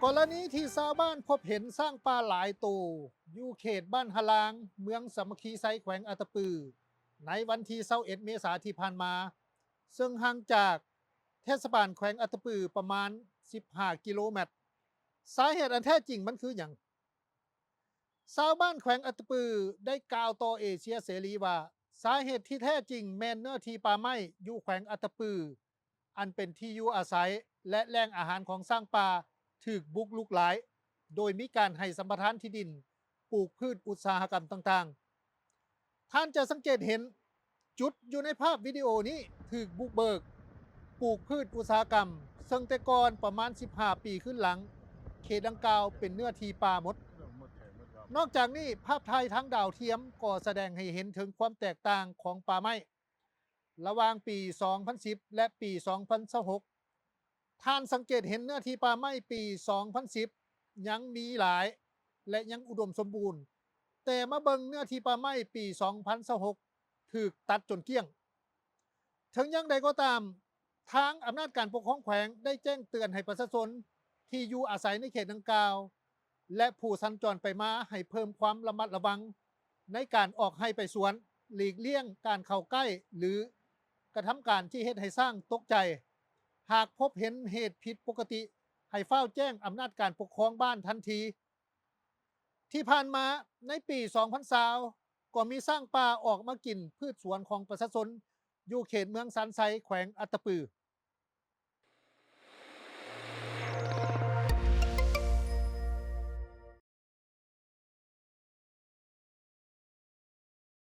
ກໍລະນີທີ່ຊາວບ້ານພົບເຫັນຊ້າງປ່າຫຼາຍໂຕ ຢູ່ເຂດບ້ານຫະລາງ ເມືອງສາມັກຄີໄຊ ແຂວງອັດຕະປື ໃນວັນທີຊາວເອັດ ເມສາທີ່ຜ່ານມາ, ເຊິ່ງຫ່າງຈາກເທດສະບານແຂວງອັດຕະປືປະມານສິບຫ້າກິໂລແມັດ. ສາເຫດອັນແທ້ຈິງມັນຄືຫຍັງ? ຊາວບ້ານແຂວງອັດຕະປືໄດ້ກ່າວຕໍ່ເອເຊຍເສລີວ່າ ສາເຫດທີ່ແທ້ຈິງແມ່ນເນື້ອທີ່ປ່າໄມ້ຢູ່ແຂວງອັດຕະປື ອັນເປັນທີ່ຢູ່ອາໄສ ແລະ ແຫຼ່ງອາຫານຂອງຊ້າງປ່າ ຖືກບຸກລຸກຫຼາຍ, ໂດຍມີການໃຫ້ສຳປະທານທີ່ດິນປູກພືດອຸດສາຫະກຳຕ່າງໆ. ທ່ານຈະສັງເກດເຫັນ ຈຸດຢູ່ໃນພາບວິດີໂອນີ້ຖືກບຸກເບີກ ປູກພືດອຸດສາຫະກຳ, ເຊິ່ງແຕ່ກ່ອນປະມານສິບຫ້າປີຄືນຫຼັງ ເຂດດັ່ງກ່າວເປັນເນື້ອທີ່ປ່າໝົດ. ນອກຈາກນີ້, ພາບຖ່າຍທາງດາວທຽມກໍສະແດງໃຫ້ເຫັນເຖິງຄວາມແຕກຕ່າງຂອງປ່າໄມ້ ລະຫວ່າງປີສອງພັນສິບ ແລະ ປີສອງພັນຊາວຫົກ. ທ່ານສັງເກດເຫັນເນື້ອທີ່ປ່າໄມ້ປີສອງພັນສິບຍັງມີຫຼາຍ ແລະ ຍັງອຸດົມສົມບູນ, ແຕ່ມາເບິ່ງເນື້ອທີ່ປ່າໄມ້ປີສອງພັນຊາວຫົກຖືກຕັດຈົນກ້ຽງ. ເຖິງຢ່າງໃດກໍຕາມ, ທາງອຳນາດການປົກຄອງແຂວງໄດ້ແຈ້ງເຕືອນໃຫ້ປະຊາຊົນທີ່ຢູ່ອາໄສໃນເຂດດັ່ງກ່າວ ແລະ ຜູ້ສັນຈອນໄປມາໃຫ້ເພີ່ມຄວາມລະມັດລະວັງໃນການອອກໄຮ່ໄປສວນ, ຫຼີກລ່ຽງການເຂົ້າໃກ້ ຫຼື ກະທຳການທີ່ເຮັດໃຫ້ຊ້າງຕົກໃຈ. ຫາກພົບເຫັນເຫດຜິດປົກກະຕິ ໃຫ້ຟ້າວແຈ້ງອຳນາດການປົກຄອງບ້ານທັນທີ. ທີ່ຜ່ານມາ, ໃນປີສອງພັນຊາວ ກໍມີຊ້າງປ່າອອກມາກິນພືດສວນຂອງປະຊາຊົນ ຢູ່ເຂດເມືອງຊານໄຊ ແຂວງອັດຕະປື.